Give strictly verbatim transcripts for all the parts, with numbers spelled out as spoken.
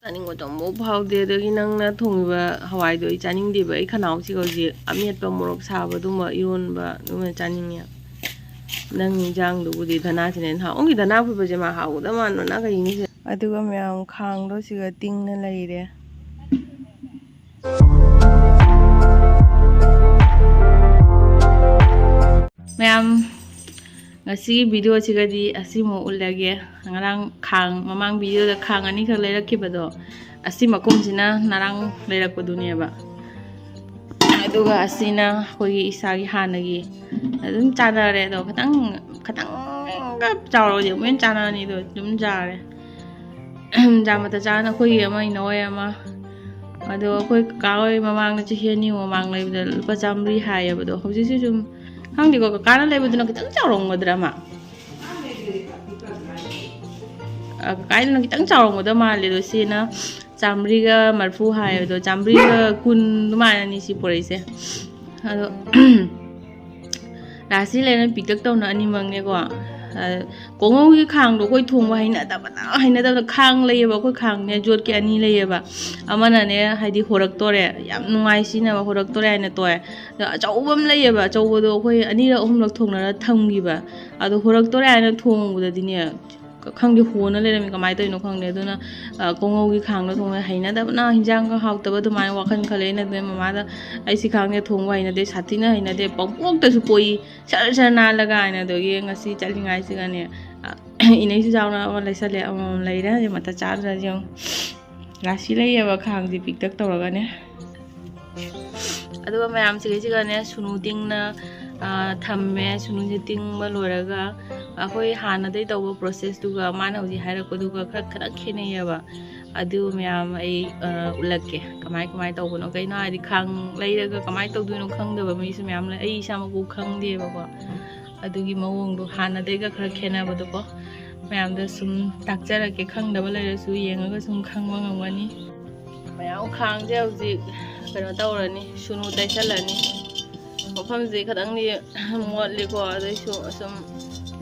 ꯆꯥꯅꯤꯡꯕ ꯇꯝꯕ ꯐꯥꯎꯗꯦ꯫ ꯑꯗꯒꯤ ꯅꯪꯅ ꯊꯣꯡꯉꯤꯕ ꯍꯋꯥꯏꯗꯣ ꯑꯩ ꯆꯥꯅꯤꯡꯗꯦꯕ꯫ ꯑꯩ ꯈꯅꯥꯎꯁꯤꯒ ꯍꯧꯖꯤꯛ ꯑꯃꯦꯠꯄ, ꯃꯣꯔꯣꯛ ꯁꯥꯕꯗꯨꯃ, ꯏꯔꯣꯟꯕ ꯑꯗꯨꯃ ꯆꯥꯅꯤꯡꯉꯦ꯫ ꯅꯪ ꯏꯟꯖꯥꯡꯗꯨꯕꯨꯗꯤ ꯙꯅꯥꯁꯤꯅ ꯍꯦꯟꯅ ꯍꯥꯎ-, ꯑꯣꯡꯒꯤ ꯙꯅꯥ ꯐꯨꯠꯄꯁꯦ ꯃꯥ ꯍꯥꯎꯒꯗꯕ ꯃꯥꯟꯕꯅ ꯀꯩꯅꯤ꯫ ꯑꯗꯨꯒ ꯃꯌꯥꯝ ꯈꯥꯡꯗꯣ ꯁꯤꯒ ꯇꯤꯡꯅ ꯂꯩꯔꯦ꯫ ꯃꯌꯥꯝ, ꯉꯁꯤꯒꯤ ꯚꯤꯗꯤꯑꯣꯁꯤꯒꯗꯤ ꯑꯁꯤꯃꯨꯛ ꯎꯠꯂꯒꯦ꯫ ꯉꯔꯥꯡ ꯈꯥꯡ, ꯃꯃꯥꯡ ꯚꯤꯗꯤꯑꯣꯗ ꯈꯥꯡ ꯑꯅꯤꯈꯛ ꯂꯩꯔꯛꯈꯤꯕꯗꯣ, ꯑꯁꯤ ꯃꯈꯨꯝꯁꯤꯅ ꯉꯔꯥꯡ ꯂꯩꯔꯛꯄꯗꯨꯅꯦꯕ꯫ ꯑꯗꯨꯒ ꯑꯁꯤꯅ ꯑꯩꯈꯣꯏꯒꯤ ꯏꯁꯥꯒꯤ ꯍꯥꯟꯅꯒꯤ, ꯑꯗꯨꯝ ꯆꯥꯟꯅꯔꯦ꯫ ꯑꯗꯣ ꯈꯤꯇꯪ, ꯈꯤꯇꯪꯒ ꯆꯥꯎꯔꯗꯤ ꯑꯃꯨꯛ ꯍꯦꯟꯅ ꯆꯥꯟꯅꯔꯅꯤ꯫ ꯑꯗꯣ ꯑꯗꯨꯝ ꯌꯥꯔꯦ꯫ ꯌꯥꯝ ꯃꯇꯝ ꯆꯥꯅ ꯑꯩꯈꯣꯏꯒꯤ ꯑꯃ, ꯏꯅꯧ ꯍꯣꯏ ꯑꯃ, ꯑꯗꯣ ꯑꯩꯈꯣꯏ ꯀꯀꯥ ꯍꯣꯏ ꯃꯃꯥꯡꯗ, ꯆꯍꯤ ꯑꯅꯤ ꯃꯃꯥꯡ ꯂꯩꯕꯗ ꯂꯨꯄꯥ ꯆꯥꯝꯃꯔꯤ ꯍꯥꯏꯌꯦꯕ꯫ ꯑꯗꯣ ꯍꯧꯖꯤꯛꯁꯤ ꯁꯨꯝ ꯈꯪꯗꯦꯀꯣ, ꯀꯀꯥꯅ ꯂꯩꯕꯗꯨꯅ ꯈꯤꯇꯪ ꯆꯥꯎꯔꯝꯒꯗ꯭ꯔꯥ ꯑꯃ? ꯑ, ꯀꯀꯥꯏꯗꯨꯅ ꯈꯤꯇꯪ ꯆꯥꯎꯔꯝꯒꯗꯕ ꯃꯥꯜꯂꯦ꯫ ꯑꯗꯣ ꯁꯤꯅ ꯆꯥꯝꯃꯔꯤꯒ ꯃꯔꯤꯐꯨ ꯍꯥꯏꯌꯦꯕ꯫ ꯑꯗꯣ ꯆꯥꯝꯃꯔꯤꯒ ꯀꯨꯟ ꯑꯗꯨꯃꯥꯏꯅꯅꯤ ꯁꯤ ꯄꯨꯔꯛꯏꯁꯦ꯫ ꯑꯗꯣ ꯔꯥꯁꯤ ꯂꯩꯅ ꯄꯤꯛꯇꯛ ꯇꯧꯅ ꯑꯅꯤꯃꯛꯅꯦꯀꯣ꯫ ꯑ, ꯀꯣꯉꯧꯒꯤ ꯈꯥꯡꯗꯣ ꯑꯩꯈꯣꯏ ꯊꯣꯡꯕ ꯍꯩꯅꯗꯕꯅ, ꯍꯩꯅꯗꯕꯅ꯫ ꯈꯥꯡ ꯂꯩꯌꯦꯕ, ꯑꯩꯈꯣꯏ ꯈꯥꯡꯅꯦ ꯌꯣꯠꯀꯤ ꯑꯅꯤ ꯂꯩꯌꯦꯕ꯫ ꯑꯃꯅꯅꯦ ꯍꯥꯏꯗꯤ ꯍꯣꯔꯛꯇꯣꯔꯦ, ꯌꯥꯝ ꯅꯨꯡꯉꯥꯏ ꯁꯤꯖꯤꯟꯅꯕ, ꯍꯣꯔꯛꯇꯣꯔꯦ ꯍꯥꯏꯅ ꯇꯣꯛꯑꯦ꯫ ꯑꯗꯣ ꯑꯆꯧꯕ ꯑꯃ ꯂꯩꯌꯦꯕ, ꯑꯆꯧꯕꯗꯣ ꯑꯩꯈꯣꯏ ꯑꯅꯤꯔꯛ ꯑꯍꯨꯝꯂꯛ ꯊꯣꯡꯅꯔ ꯊꯝꯈꯤꯕ꯫ ꯑꯗꯣ ꯍꯣꯔꯛꯇꯣꯔꯦ ꯍꯥꯏꯅ ꯊꯣꯡꯕꯗꯗꯤꯅꯦ, ꯈꯪꯗꯦ, ꯍꯣꯅ ꯂꯩꯔꯝꯃꯤ, ꯀꯃꯥꯏꯅ ꯇꯧꯔꯤꯅꯣ ꯈꯪꯗꯦ꯫ ꯑꯗꯨꯅ, ꯑ, ꯀꯣꯉꯧꯒꯤ ꯈꯥꯡꯗ ꯊꯣꯡꯕ ꯍꯩꯅꯗꯕꯅ, ꯍꯤꯟꯖꯥꯡꯒ ꯍꯥꯎꯇꯕ ꯑꯗꯨꯃꯥꯏꯅ ꯋꯥꯈꯜ ꯈꯜꯂꯦ꯫ ꯑꯩꯅ ꯑꯗꯨꯅ ꯃꯃꯥꯗ, "ꯑꯩ ꯁꯤ ꯈꯥꯡꯁꯦ ꯊꯣꯡꯕ ꯍꯩꯅꯗꯦ, ꯁꯥꯊꯤꯅ ꯍꯩꯅꯗꯦ, ꯄꯪꯄꯣꯛꯇꯁꯨ ꯄꯣꯛꯏ, ꯁꯔ ꯁꯔ ꯅꯥꯜꯂꯒ" ꯍꯥꯏꯅ꯫ ꯑꯗꯨꯒꯤ ꯉꯁꯤ ꯆꯠꯂꯤꯉꯥꯏꯁꯤꯒꯅꯦ, ꯑ, ꯏꯅꯩꯁꯨ ꯆꯥꯎꯅ ꯑꯃ ꯂꯩꯁꯜꯂꯦ, ꯑꯃꯃꯝ ꯂꯩꯔꯦ꯫ ꯍꯧꯖꯤꯛ ꯃꯇꯝ ꯆꯥꯗ꯭ꯔꯗꯤ ꯌꯦꯡꯉꯨ, ꯔꯥꯁꯤ ꯂꯩꯌꯦꯕ ꯈꯥꯡꯁꯦ ꯄꯤꯛꯇꯛ ꯇꯧꯔꯒꯅꯦ꯫ ꯑꯗꯨꯒ ꯃꯌꯥꯝ ꯁꯤꯒꯩꯁꯤꯒꯅꯦ ꯁꯨꯅꯨ ꯇꯤꯡꯅ, ꯑ, ꯊꯝꯃꯦ꯫ ꯁꯨꯅꯨꯁꯦ ꯇꯤꯡꯕ ꯂꯣꯏꯔꯒ ꯑꯩꯈꯣꯏ ꯍꯥꯟꯅꯗꯩ ꯇꯧꯕ ꯄ꯭ꯔꯣꯁꯦꯁꯇꯨꯒ ꯃꯥꯅ ꯍꯧꯖꯤꯛ ꯍꯥꯏꯔꯛꯄꯗꯨꯒ ꯈꯔ, ꯈꯔ ꯈꯦꯠꯅꯩꯌꯦꯕ꯫ ꯑꯗꯨ ꯃꯌꯥꯝ ꯑꯩ, ꯑ, ꯎꯠꯂꯛꯀꯦ ꯀꯃꯥꯏ, ꯀꯃꯥꯏ ꯇꯧꯕꯅꯣ꯫ ꯀꯩꯅꯣ ꯍꯥꯏꯗꯤ ꯈꯥꯡ ꯂꯩꯔꯒ ꯀꯃꯥꯏ ꯇꯧꯗꯣꯏꯅꯣ ꯈꯪꯗꯕ ꯃꯤꯁꯨ ꯃꯌꯥꯝ ꯂꯩ꯫ ꯑꯩ ꯏꯁꯥꯃꯛꯄꯨ ꯈꯪꯗꯦꯕꯀꯣ꯫ ꯑꯗꯨꯒꯤ ꯃꯑꯣꯡꯗꯣ ꯍꯥꯟꯅꯗꯩꯒ ꯈꯔ ꯈꯦꯠꯅꯕꯗꯣꯀꯣ꯫ ꯃꯌꯥꯝꯗ ꯁꯨꯝ ꯇꯥꯛꯆꯔꯛꯀꯦ, ꯈꯪꯗꯕ ꯂꯩꯔꯁꯨ ꯌꯦꯡꯉꯒ ꯁꯨꯝ ꯈꯪꯕ ꯉꯝꯒꯅꯤ꯫ ꯃꯌꯥꯝ ꯈꯥꯡꯁꯦ ꯍꯧꯖꯤꯛ ꯀꯩꯅꯣ ꯇꯧꯔꯅꯤ, ꯁꯨꯅꯨ ꯇꯩꯁꯜꯂꯅꯤ꯫ ꯃꯐꯝꯁꯦ ꯈꯤꯇꯪꯗꯤ ꯃꯣꯠꯂꯤꯀꯣ, ꯑꯗꯨꯏꯁꯨ ꯑꯁꯨꯝ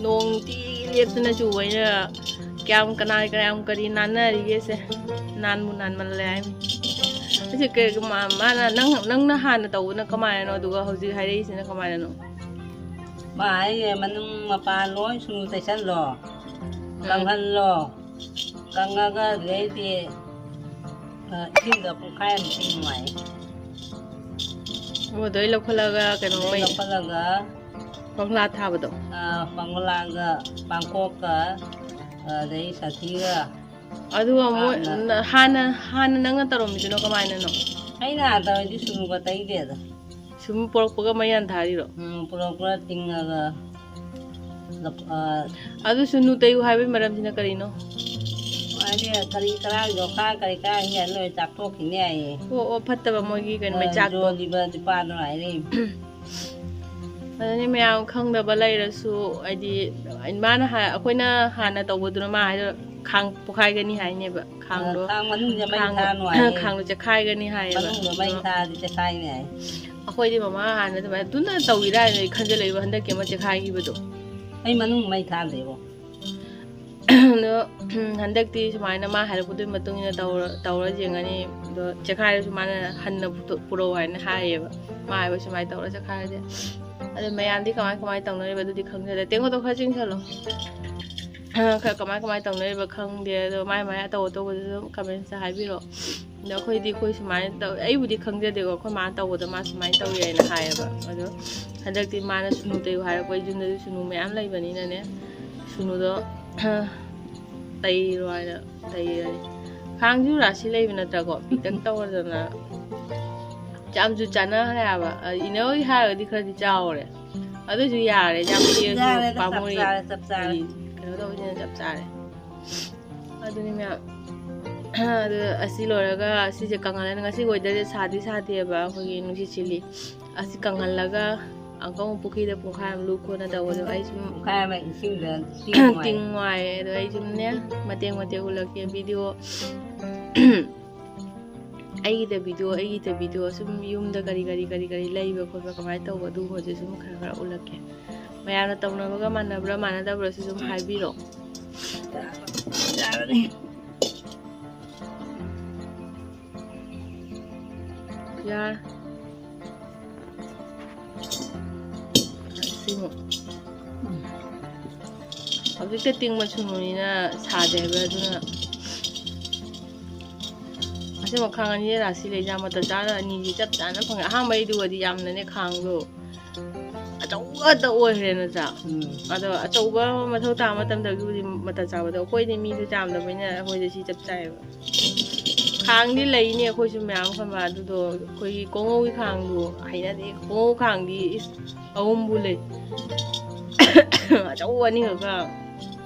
ꯅꯣꯡ ꯅꯨꯡꯇꯤꯒꯤ ꯂꯦꯞꯇꯅ ꯆꯨꯕꯅꯤꯅ ꯀꯌꯥꯝ ꯀꯅꯥ ꯀꯌꯥꯝ ꯀꯔꯤ ꯅꯥꯟꯅꯔꯤꯒꯦꯁꯦ꯫ ꯅꯥꯟꯕꯨ ꯅꯥꯟꯃꯜꯂꯦ ꯍꯥꯏꯃꯤ꯫ ꯑꯁꯤ ꯀꯩ-, ꯃꯥ-, ꯃꯥꯅ ꯅꯪ, ꯅꯪꯅ ꯍꯥꯟꯅ ꯇꯧꯕꯅ ꯀꯃꯥꯏꯅꯅꯣ, ꯑꯗꯨꯒ ꯍꯧꯖꯤꯛ ꯍꯥꯏꯔꯛꯏꯁꯤꯅ ꯀꯃꯥꯏꯅꯅꯣ? ꯃꯥ ꯍꯥꯏꯁꯦ ꯃꯅꯨꯡ ꯃꯄꯥꯟ ꯂꯣꯏ ꯁꯨꯅꯨ ꯇꯩꯁꯜꯂꯣ, ꯎꯝ꯫ ꯀꯪꯍꯜꯂꯣ, ꯀꯪꯉꯒ ꯑꯗꯨꯗꯩꯗꯤ, ꯑ, ꯏꯁꯤꯡꯗ ꯄꯨꯡꯈꯥꯏ ꯑꯃ ꯇꯤꯡꯉꯣ ꯍꯥꯏ꯫ ꯑꯣ, ꯑꯗꯩ ꯂꯧꯈꯠꯂꯒ ꯀꯩꯅꯣ ꯑꯗꯩ ꯃꯩ ꯂꯧꯈꯠꯂꯒ ꯄꯪꯂꯥ ꯊꯥꯕꯗꯣ꯫ ꯑ, ꯄꯪꯂꯥꯒ ꯄꯥꯡꯈꯣꯛꯀ ꯑꯗꯩ ꯁꯥꯊꯤꯒ ꯑꯗꯨꯒ ꯃꯣꯏ ꯍꯥꯟꯅ ꯅ-, ꯍꯥꯟꯅ, ꯍꯥꯟꯅ ꯅꯪꯅ ꯇꯧꯔꯝꯃꯤꯗꯨꯅ ꯀꯃꯥꯏꯅꯅꯣ? ꯑꯩꯅ ꯍꯥꯟꯅ ꯇꯧꯔꯗꯤ ꯁꯨꯅꯨꯒ ꯇꯩꯗꯦꯗ꯫ ꯁꯨꯝ ꯄꯨꯔꯛꯄꯒ ꯃꯩ ꯌꯥꯟꯊꯥꯔꯤꯔꯣ? ꯎꯝ, ꯄꯨꯔꯛꯄꯒ ꯇꯤꯡꯉꯒ ꯂꯞ-, ꯑ, ꯑꯗꯨ ꯁꯨꯅꯨ ꯇꯩꯌꯨ ꯍꯥꯏꯕꯒꯤ ꯃꯔꯝꯁꯤꯅ ꯀꯔꯤꯅꯣ? ꯍꯥꯏꯗꯤ ꯀꯔꯤ ꯀꯔꯥ ꯌꯣꯈꯥ ꯀꯔꯤ ꯀꯔꯥ ꯌꯥꯟ ꯂꯣꯏ ꯆꯥꯛꯊꯣꯛꯈꯤꯅꯤ ꯍꯥꯏꯌꯦ꯫ ꯑꯣ, ꯑꯣ, ꯐꯠꯇꯕ ꯃꯣꯏꯒꯤ ꯀꯩꯅꯣ ꯑ, ꯃꯩꯆꯥꯛꯇꯣ꯫ ꯖꯣꯜꯂꯤꯕ ꯅꯨꯄꯥꯗꯣ ꯍꯥꯏꯔꯛꯏ꯫ ꯑꯗꯨꯅꯤ ꯃꯌꯥꯝ ꯈꯪꯗꯕ ꯂꯩꯔꯁꯨ, ꯍꯥꯏꯗꯤ ꯃꯥꯅ ꯍꯥ-, ꯑꯩꯈꯣꯏꯅ ꯍꯥꯟꯅ ꯇꯧꯕꯗꯨꯅ ꯃꯥ ꯍꯥꯏꯗꯣ ꯈꯥꯡ ꯄꯣꯛꯈꯥꯏꯒꯅꯤ ꯍꯥꯏꯅꯦꯕ꯫ ꯈꯥꯡꯗꯣ, ꯑ, ꯈꯥꯡ ꯃꯅꯨꯡꯗ ꯃꯩ ꯈꯥꯡ-, ꯊꯥꯅꯨ ꯍꯥꯏꯌꯦ꯫ ꯈꯥꯡꯗꯣ ꯆꯦꯈꯥꯏꯒꯅꯤ ꯍꯥꯏꯌꯦꯕ꯫ ꯃꯅꯨꯡꯗ ꯃꯩ ꯑꯗꯣ ꯊꯥꯔꯗꯤ ꯆꯦꯈꯥꯏꯅꯤ ꯍꯥꯏ꯫ ꯑꯩꯈꯣꯏꯗꯤ ꯃꯃꯥ ꯍꯥꯟꯅ ꯑꯗꯨꯃꯥꯏꯅ ꯑꯗꯨꯅ ꯇꯧꯋꯤꯔꯥ ꯍꯥꯏꯅ ꯑꯩ ꯈꯟꯖꯜꯂꯛꯏꯕ, ꯍꯟꯗꯛꯀꯤ ꯑꯃ ꯆꯦꯈꯥꯏꯈꯤꯕꯗꯣ꯫ ꯑꯩ ꯃꯅꯨꯡ ꯃꯩ ꯊꯥꯗꯦꯕꯣ꯫ ꯑꯗꯣ, ꯍꯟꯗꯛꯇꯤ ꯁꯨꯃꯥꯏꯅ ꯃꯥ ꯍꯥꯏꯔꯛꯄꯗꯨꯒꯤ ꯃꯇꯨꯡ ꯏꯟꯅ ꯇꯧꯔ, ꯇꯧꯔ ꯌꯦꯡꯉꯅꯤ꯫ ꯑꯗꯣ ꯆꯦꯈꯥꯏꯔꯁꯨ ꯃꯥꯅ ꯍꯟꯅ ꯄꯨꯊꯣꯛ-, ꯄꯨꯔꯛꯑꯣ ꯍꯥꯏꯅ ꯍꯥꯏꯌꯦꯕ꯫ ꯃꯥ ꯍꯥꯏꯕ ꯁꯨꯃꯥꯏꯅ ꯇꯧꯔ ꯆꯦꯈꯥꯏꯔꯗꯤ꯫ ꯑꯗꯣ ꯃꯌꯥꯝꯗꯤ ꯀꯃꯥꯏ ꯀꯃꯥꯏ ꯇꯧꯅꯔꯤꯕ ꯑꯗꯨꯗꯤ ꯈꯪꯖꯗꯦ꯫ ꯇꯦꯡꯀꯣꯠꯇꯣ ꯈꯔ ꯆꯤꯡꯁꯜꯂꯣ꯫ ꯈꯔ ꯀꯃꯥꯏ ꯀꯃꯥꯏ ꯇꯧꯅꯔꯤꯕ ꯈꯪꯗꯦ꯫ ꯑꯗꯣ ꯃꯥꯏ ꯃꯥꯏ ꯑꯇꯧ ꯑꯇꯧꯕꯗꯨꯁꯨ ꯑꯗꯨꯝ comment ꯇ ꯍꯥꯏꯕꯤꯔꯛꯑꯣ꯫ ꯑꯗꯣ ꯑꯩꯈꯣꯏꯗꯤ, ꯑꯩꯈꯣꯏ ꯁꯨꯃꯥꯏꯅ ꯇꯧ-, ꯑꯩꯕꯨꯗꯤ ꯈꯪꯖꯗꯦꯀꯣ, ꯑꯩꯈꯣꯏ ꯃꯥꯅ ꯇꯧꯕꯗ ꯃꯥ ꯁꯨꯃꯥꯏꯅ ꯇꯧꯋꯤ ꯍꯥꯏꯅ ꯍꯥꯏꯌꯦꯕ꯫ ꯑꯗꯣ ꯍꯟꯗꯛꯇꯤ ꯃꯥꯅ ꯁꯨꯅꯨ ꯇꯩꯌꯨ ꯍꯥꯏꯔꯛꯄ, ꯌꯨꯝꯗꯁꯨ ꯁꯨꯅꯨ ꯃꯌꯥꯝ ꯂꯩꯕꯅꯤꯅꯅꯦ, ꯁꯨꯅꯨꯗꯣ ꯇꯩꯔꯣ ꯍꯥꯏꯅ ꯇꯩꯔꯅꯤ꯫ ꯈꯥꯡꯁꯨ ꯔꯥꯁꯤ ꯂꯩꯕ ꯅꯠꯇ꯭ꯔꯀꯣ? ꯄꯤꯛꯇꯛ ꯇꯧꯔꯗꯅ꯫ ꯌꯥꯝꯁꯨ ꯆꯥꯟꯅꯈ꯭ꯔꯦ ꯍꯥꯏꯕ꯫ ꯑ, ꯏꯅꯦ ꯍꯣꯏ ꯍꯥꯏꯔꯒꯗꯤ ꯈꯔꯗꯤ ꯆꯥꯎꯔꯦ꯫ ꯑꯗꯨꯁꯨ ꯌꯥꯔꯦ, ꯌꯥꯝ ꯄꯤꯛꯑꯁꯨ ꯌꯥꯔꯦꯗ, ꯆꯞ ꯄꯥꯝꯃꯨꯏ꯫ ꯆꯥꯔꯦ, ꯆꯞ ꯆꯥꯔꯦ꯫ ꯍꯥꯏꯗꯤ ꯀꯩꯅꯣ ꯇꯧꯕꯁꯤꯅ ꯆꯞ ꯆꯥꯔꯦ꯫ ꯑꯗꯨꯅꯤ ꯃꯌꯥꯝ꯫ ꯑꯗꯨ ꯑꯁꯤ ꯂꯣꯏꯔꯒ ꯑꯁꯤꯁꯦ ꯀꯪꯍꯜꯂꯅꯤ꯫ ꯉꯁꯤ weather ꯁꯦ ꯁꯥꯗꯤ ꯁꯥꯗꯦꯕ, ꯑꯩꯈꯣꯏꯒꯤ ꯅꯨꯡꯁꯤꯠ ꯁꯤꯠꯂꯤ꯫ ꯑꯁꯤ ꯀꯪꯍꯜꯂꯒ ꯑꯃꯨꯛꯀ ꯑꯃꯨꯛ ꯄꯨꯈ꯭ꯔꯤꯗ ꯄꯨꯡꯈꯥꯏ ꯑꯃ ꯂꯨ ꯈꯣꯠꯅ ꯇꯧꯕꯗꯣ ꯑꯩ ꯁꯨꯝ ꯄꯨꯡꯈꯥꯏ ꯑꯃ ꯏꯁꯤꯡꯗ ꯇꯤꯡꯉꯨ ꯍꯥꯏ꯫ ꯇꯤꯡꯉꯨ ꯍꯥꯏꯌꯦ꯫ ꯑꯗꯣ ꯑꯩ ꯁꯨꯝꯅꯦ ꯃꯇꯦꯛ ꯃꯇꯦꯛ ꯎꯠꯂꯛꯀꯦ꯫ Video ꯑꯩꯒꯤꯗ video, ꯑꯩꯒꯤꯗ video ꯁꯨꯝ ꯌꯨꯝꯗ ꯀꯔꯤ ꯀꯔꯤ, ꯀꯔꯤ ꯀꯔꯤ ꯂꯩꯕ ꯈꯣꯠꯄ ꯀꯃꯥꯏꯅ ꯇꯧꯕ ꯑꯗꯨꯒꯨꯝꯕꯁꯦ ꯁꯨꯝ ꯈꯔ ꯈꯔ ꯎꯠꯂꯛꯀꯦ꯫ ꯃꯌꯥꯝꯅ ꯇꯧꯅꯕꯒ ꯃꯥꯟꯅꯕ꯭ꯔꯥ ꯃꯥꯟꯅꯗꯕ꯭ꯔꯥꯁꯨ ꯁꯨꯝ ꯍꯥꯏꯕꯤꯔꯣ꯫ ꯌꯥꯔꯦ꯫ ꯁꯤꯃꯨꯛ꯫ ꯍꯧꯖꯤꯛꯇ ꯇꯤꯡꯕ ꯁꯨꯅꯨꯅꯤꯅ ꯁꯥꯗꯦ ꯍꯥꯏꯕ, ꯑꯗꯨꯅ ꯑꯁꯤ ꯃꯈꯥꯡ ꯑꯅꯤ ꯔꯥꯁꯤ ꯂꯩꯖꯥ ꯃꯇꯝ ꯆꯥꯅ ꯑꯅꯤꯁꯤ ꯆꯞ ꯆꯥꯅ ꯐꯪꯉꯦ꯫ ꯑꯍꯥꯟꯕꯩꯗꯨꯒꯗꯤ ꯌꯥꯝꯅꯅꯦ ꯈꯥꯡꯗꯣ ꯑꯆꯧꯕ ꯉꯥꯛꯇ ꯑꯣꯏꯈ꯭ꯔꯦ ꯅꯠꯇ꯭ꯔꯥ? ꯎꯝ꯫ ꯑꯗꯣ ꯑꯆꯧꯕ ꯑꯃ ꯃꯊꯧ ꯇꯥꯕ ꯃꯇꯝꯗꯕꯨꯗꯤ ꯃꯇꯝ ꯆꯥꯕꯗꯣ ꯑꯩꯈꯣꯏꯗꯤ ꯃꯤꯁꯨ ꯌꯥꯝꯗꯕꯅꯤꯅ ꯑꯩꯈꯣꯏꯗꯤ ꯁꯤ ꯆꯞ ꯆꯥꯏꯌꯦꯕ꯫ ꯈꯥꯡꯗꯤ ꯂꯩꯅꯤ ꯑꯩꯈꯣꯏꯁꯨ ꯃꯌꯥꯝ ꯈꯟꯕ, ꯑꯗꯨꯗꯣ ꯑꯩꯈꯣꯏꯒꯤ ꯀꯣꯉꯧꯒꯤ ꯈꯥꯡꯗꯣ ꯍꯩꯅꯗꯦ꯫ ꯀꯣꯉꯧ ꯈꯥꯡꯗꯤ ꯏꯁ ꯑꯍꯨꯝꯕꯨ ꯂꯩ꯫ ꯑꯆꯧꯕ ꯑꯅꯤꯈꯛꯀ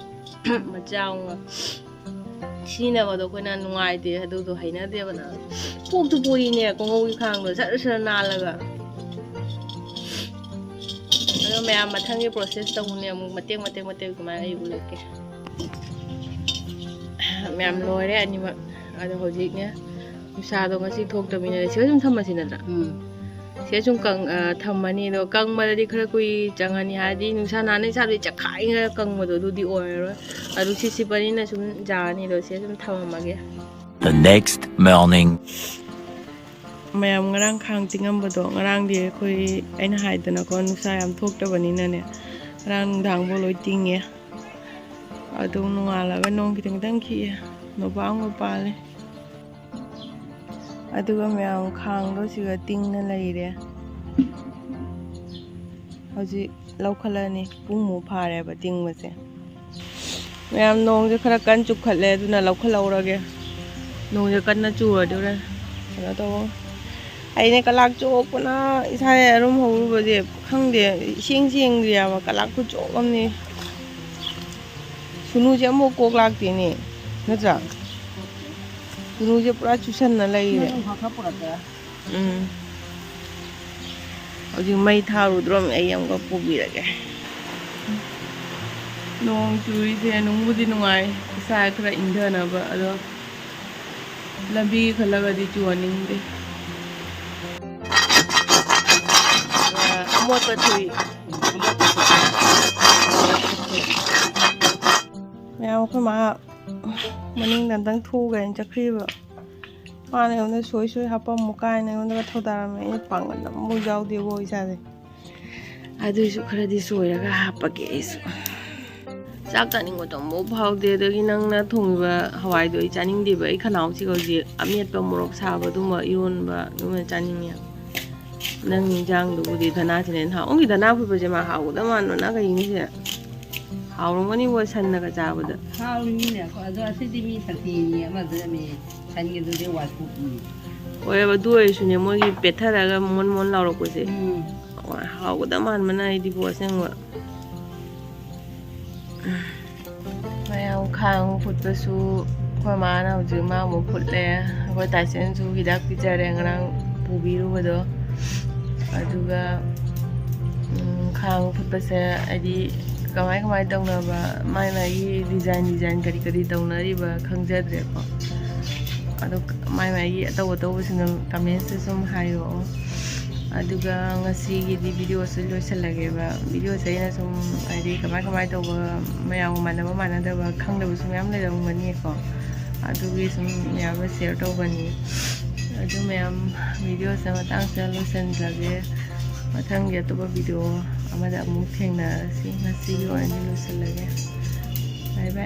ꯃꯆꯥ ꯑꯃꯒ꯫ ꯁꯤꯖꯤꯟꯅꯕꯗꯣ ꯑꯩꯈꯣꯏꯅ ꯅꯨꯡꯉꯥꯏꯇꯦ, ꯑꯗꯨꯗꯣ ꯍꯩꯅꯗꯦꯕ ꯅꯪ꯫ ꯄꯣꯛꯇꯨ ꯄꯣꯛꯏꯅꯦ ꯀꯣꯉꯧꯒꯤ ꯈꯥꯡꯗꯣ ꯁꯔ ꯁꯔ ꯅꯥꯜꯂꯒ꯫ ꯑꯗꯣ ꯃꯌꯥꯝ ꯃꯊꯪꯒꯤ process ꯇꯧꯕꯅꯦ ꯑꯃꯨꯛ ꯃꯇꯦꯛ ꯃꯇꯦꯛ ꯃꯇꯦꯛ ꯑꯗꯨꯃꯥꯏꯅ ꯑꯩ ꯎꯠꯂꯛꯀꯦ꯫ ꯃꯌꯥꯝ ꯂꯣꯏꯔꯦ ꯑꯅꯤꯃꯛ꯫ ꯑꯗꯣ ꯍꯧꯖꯤꯛꯅꯦ ꯅꯨꯡꯁꯥꯗꯣ ꯉꯁꯤ ꯊꯣꯛꯇꯕꯅꯤꯅ ꯁꯤꯗ ꯁꯨꯝ ꯊꯝꯃꯁꯤ ꯅꯠꯇ꯭ꯔꯥ? ꯎꯝ꯫ ꯁꯤꯗ ꯁꯨꯝ ꯀꯪ-, ꯑ, ꯊꯝꯃꯅꯤ꯫ ꯑꯗꯣ ꯀꯪꯕꯗꯗꯤ ꯈꯔ ꯀꯨꯏ ꯆꯪꯉꯅꯤ, ꯍꯥꯏꯗꯤ ꯅꯨꯡꯁꯥ ꯅꯍꯥꯟꯅꯩ ꯁꯥꯕꯗꯤ ꯆꯈꯥꯏꯅ ꯀꯪꯕꯗꯣ ꯑꯗꯨꯗꯤ ꯑꯣꯏꯔꯔꯣꯏ꯫ ꯑꯗꯨ ꯁꯤꯠ ꯁꯤꯠꯄꯅꯤꯅ ꯁꯨꯝ ꯌꯥꯔꯅꯤ꯫ ꯑꯗꯣ ꯁꯤꯗ ꯁꯨꯝ ꯊꯝꯃꯝꯃꯒꯦ꯫ The next morning. ꯃꯌꯥꯝ ꯉꯔꯥꯡ ꯈꯥꯡ ꯇꯤꯡꯉꯝꯕꯗꯣ, ꯉꯔꯥꯡꯗꯤ ꯑꯩꯈꯣꯏ, ꯑꯩꯅ ꯍꯥꯏꯗꯅꯀꯣ, ꯅꯨꯡꯁꯥ ꯌꯥꯝ ꯊꯣꯛꯇꯕꯅꯤꯅꯅꯦ, ꯉꯔꯥꯡ ꯅꯨꯡꯗꯥꯡꯐꯥꯎ ꯂꯣꯏ ꯇꯤꯡꯉꯦ꯫ ꯑꯗꯨꯝ ꯅꯣꯡꯉꯥꯜꯂꯒ ꯅꯣꯡ ꯈꯤꯇꯪ ꯈꯤꯇꯪ ꯈꯤꯛꯑꯦ꯫ ꯅꯣꯕꯥꯞ ꯑꯃꯒ ꯄꯥꯜꯂꯦ꯫ ꯑꯗꯨꯒ ꯃꯌꯥꯝ ꯈꯥꯡꯗꯣ ꯁꯤꯒ ꯇꯤꯡꯅ ꯂꯩꯔꯦ꯫ ꯍꯧꯖꯤꯛ ꯂꯧꯈꯠꯂꯅꯤ꯫ ꯄꯨꯡꯃꯨꯛ ꯐꯥꯔꯦꯕ ꯇꯤꯡꯕꯁꯦ꯫ ꯃꯌꯥꯝ ꯅꯣꯡꯁꯦ ꯈꯔ ꯀꯟꯅ ꯆꯨꯈꯠꯂꯦ, ꯑꯗꯨꯅ ꯂꯧꯈꯠꯍꯧꯔꯒꯦ꯫ ꯅꯣꯡꯁꯦ ꯀꯟꯅ ꯆꯨꯔꯗꯤ ꯍꯣꯔꯦꯟ ꯀꯩꯅꯣ ꯇꯧꯕ꯫ ꯑꯩꯅ ꯀꯂꯥꯛ ꯆꯣꯛꯄꯅ ꯏꯁꯥ ꯑꯔꯨꯝ ꯍꯧꯔꯨꯕꯁꯦ ꯈꯪꯗꯦ, ꯏꯁꯦꯡ ꯁꯦꯡꯗ꯭ꯔꯤꯑꯕ꯫ ꯀꯂꯥꯛ ꯈꯨꯆꯣꯛ ꯑꯃꯅꯤ꯫ ꯁꯨꯅꯨꯁꯦ ꯑꯃꯐꯥꯎ ꯀꯣꯛ ꯂꯥꯛꯇꯦꯅꯦ, ꯅꯠꯇ꯭ꯔꯥ? ꯁꯨꯅꯨꯁꯦ ꯄꯨꯔꯥ ꯆꯨꯁꯟꯅ ꯂꯩꯔꯦ꯫ ꯎꯝ꯫ ꯍꯧꯖꯤꯛ ꯃꯩ ꯊꯥꯔꯨꯗ꯭ꯔꯣꯝ ꯑꯩ ꯑꯃꯨꯛꯀ ꯄꯨꯕꯤꯔꯒꯦ꯫ ꯅꯣꯡ ꯆꯨꯔꯤꯁꯦ ꯅꯨꯡꯕꯨꯗꯤ ꯅꯨꯡꯉꯥꯏ, ꯏꯁꯥ ꯈꯔ ꯏꯪꯊꯅꯕ, ꯑꯗꯣ ꯂꯝꯕꯤꯒꯤ ꯈꯜꯂꯒꯗꯤ ꯆꯨꯍꯟꯅꯤꯡꯗꯦ꯫ ꯑꯃꯣꯠꯄ ꯊꯨꯏ꯫ ꯃꯌꯥꯝ ꯑꯩꯈꯣꯏ ꯃꯥ ꯃꯅꯤꯡꯗ ꯑꯝꯇꯪ ꯊꯣꯛꯎꯒꯦꯅ ꯆꯠꯈ꯭ꯔꯤꯕ꯫ ꯃꯥꯅ ꯑꯩꯉꯣꯟꯗ ꯁꯣꯏ ꯁꯣꯏ ꯍꯥꯞꯄꯝꯃꯨ ꯀꯥꯏꯅ ꯑꯩꯉꯣꯟꯗꯒ ꯊꯧꯗꯥꯔꯝꯃꯦ꯫ ꯑꯩꯅ ꯄꯥꯡꯒꯜ ꯑꯃꯐꯥꯎ ꯌꯥꯎꯗꯦꯕꯣ ꯏꯁꯥꯁꯦ꯫ ꯑꯗꯨꯏꯁꯨ ꯈꯔꯗꯤ ꯁꯣꯏꯔꯒ ꯍꯥꯞꯄꯒꯦ ꯑꯩꯁꯨ꯫ ꯆꯥꯛ ꯆꯥꯅꯤꯡꯕꯗꯣ ꯑꯃꯨꯛ ꯐꯥꯎꯗꯦ꯫ ꯑꯗꯒꯤ ꯅꯪꯅ ꯊꯣꯡꯉꯤꯕ ꯍꯋꯥꯏꯗꯣ ꯑꯩ ꯆꯥꯅꯤꯡꯗꯦꯕ꯫ ꯑꯩ ꯈꯅꯥꯎꯁꯤꯒ ꯍꯧꯖꯤꯛ ꯑꯃꯦꯠꯄ, ꯃꯣꯔꯣꯛ ꯁꯥꯕ, ꯑꯗꯨꯝꯕ, ꯏꯔꯣꯟꯕ ꯑꯗꯨꯝꯕ ꯆꯥꯅꯤꯡꯉꯦ꯫ ꯅꯪ ꯏꯟꯖꯥꯡꯗꯨꯕꯨꯗꯤ ꯙꯅꯥꯁꯤꯅ ꯍꯦꯟꯅ ꯍꯥꯎ-, ꯅꯪꯒꯤ ꯙꯅꯥ ꯐꯨꯠꯄꯁꯦ ꯃꯥ ꯍꯥꯎꯒꯗꯕ ꯃꯥꯟꯕ꯫ ꯅꯪ ꯀꯩꯅꯤꯁꯦ? ꯍꯥꯎꯔꯝꯒꯅꯤꯕꯣ, ꯁꯟꯅꯒ ꯆꯥꯕꯗ꯫ ꯍꯥꯎꯔꯤꯃꯤꯅꯦ꯫ ꯑꯗꯣ ꯑꯁꯤꯗꯤ ꯃꯤ ꯁꯛꯇꯤꯅꯤ, ꯑꯃꯗꯨꯅ ꯃꯤ ꯁꯟꯒꯤꯗꯨꯗꯤ ꯋꯥꯊꯣꯛꯅꯤ꯫ ꯍꯣꯏꯕ, ꯑꯗꯨ ꯑꯣꯏꯔꯁꯨꯅꯦ, ꯃꯣꯏꯒꯤ ꯄꯦꯠꯊꯔꯒ ꯃꯣꯟ ꯃꯣꯟ ꯂꯥꯎꯔꯛꯄꯁꯦ꯫ ꯎꯝ꯫ ꯍꯥꯎꯒꯗꯕ ꯃꯥꯟꯕꯅ ꯑꯩꯗꯤꯕꯣ, ꯑꯁꯦꯡꯕ꯫ ꯃꯌꯥꯝ ꯈꯥꯡ ꯐꯨꯠꯄꯁꯨ ꯑꯩꯈꯣꯏ ꯃꯥꯅ ꯍꯧꯖꯤꯛ ꯃꯥ ꯑꯃꯨꯛ ꯐꯨꯠꯂꯦ꯫ ꯑꯩꯈꯣꯏ ꯇꯥꯏꯁꯟꯁꯨ ꯍꯤꯗꯥꯛ ꯄꯤꯖꯔꯦ ꯉꯔꯥꯡ ꯄꯨꯕꯤꯔꯨꯕꯗꯣ꯫ ꯑꯗꯨꯒ, ꯎꯝ, ꯈꯥꯡ ꯐꯨꯠꯄꯁꯦ ꯍꯥꯏꯗꯤ ꯀꯃꯥꯏ ꯀꯃꯥꯏ ꯇꯧꯅꯕ, ꯃꯥꯏ ꯃꯥꯒꯤ design design ꯀꯔꯤ ꯀꯔꯤ ꯇꯧꯅꯔꯤꯕ ꯈꯪꯖꯗ꯭ꯔꯦꯀꯣ꯫ ꯑꯗꯣ ꯃꯥꯏ ꯃꯥꯒꯤ ꯑꯇꯧ ꯑꯇꯧꯕꯁꯤꯡꯗꯣ comments ꯁꯨꯝ ꯍꯥꯏꯔꯛꯑꯣ꯫ ꯑꯗꯨꯒ ꯉꯁꯤꯒꯤꯗꯤ video ꯁꯤ ꯂꯣꯏꯁꯤꯜꯂꯒꯦꯕ꯫ Video ꯁꯦ ꯑꯩꯅ ꯁꯨꯝ ꯍꯥꯏꯗꯤ ꯀꯃꯥꯏ ꯀꯃꯥꯏ ꯇꯧꯕ, ꯃꯌꯥꯝꯒ ꯃꯥꯟꯅꯕ ꯃꯥꯟꯅꯗꯕ ꯈꯪꯗꯕꯁꯨ ꯃꯌꯥꯝ ꯂꯩꯔꯝꯒꯅꯤꯀꯣ꯫ ꯑꯗꯨꯒꯤ ꯁꯨꯝ ꯃꯌꯥꯝꯒ share ꯇꯧꯕꯅꯤ꯫ ꯑꯗꯨ ꯃꯌꯥꯝ, video ꯁꯦ ꯃꯇꯥꯡꯁꯤꯗ ꯂꯣꯏꯁꯤꯟꯖꯒꯦ꯫ ꯃꯊꯪꯒꯤ ꯑꯇꯣꯞꯄ video ꯑꯃꯗ ꯑꯃꯨꯛ ꯊꯦꯡꯅꯔꯁꯤ꯫ ꯉꯁꯤꯒꯤ ꯑꯣꯏꯅꯗꯤ ꯂꯣꯏꯁꯤꯜꯂꯒꯦ꯫ Bye bye꯫